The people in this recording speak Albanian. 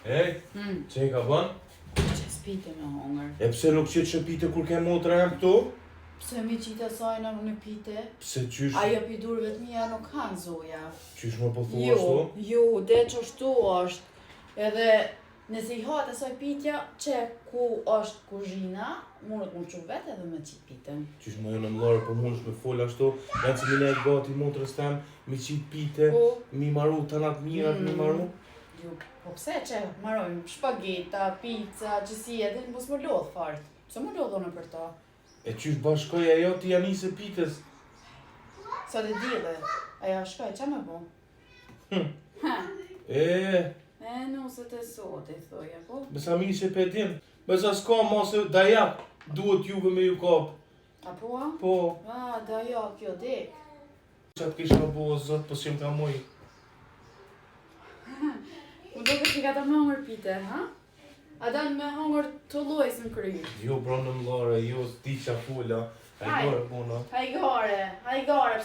Ej, Hmm. që i ka bën? Që s'pite me hongër. E pse nuk qit që pite kur ke motra jam këtu? Pse mi qitë asaj në në pite? Pse qysh, Ajo pi durve të mija nuk kanë zoja. qysh më po thua Jo, ashtu? jo, dhe që ashtu është. Edhe nëse i hatë asaj pitja, që ku është kuzhina, mundet më qu vetë edhe me qitë pitën. Qysh më jo në mllarë, po mundesh me fol ashtu, janë që mi nejt gati motrës tem, mi qit pite, Po, mi maru tanat mirat, mi Mm. maru. jo, po pse që marojmë shpageta, pizza, që si edhe mos më lodh fort. Pse më lodh unë për to? E qysh bashkoj ajo ti janë nisë pites. Sa të dile, ajo shkoj, që me bo? Hm. Ha. E, E, nusët e sot, i thoja, po? besa mirë që pe din. Besa s'ka mos e dajak, duhet juve me ju kap. A po, a? Po, A, da jo, kjo dek. që atë kisha bo, o zot, po s'jem ka moj. Më do që ka të më hongër pite, ha? A dan me hongër të lojës në kry. Jo, bro, në mllarë, jo, s'di qa fola. Haj. Hajgare, bona. Hajgare, hajgare.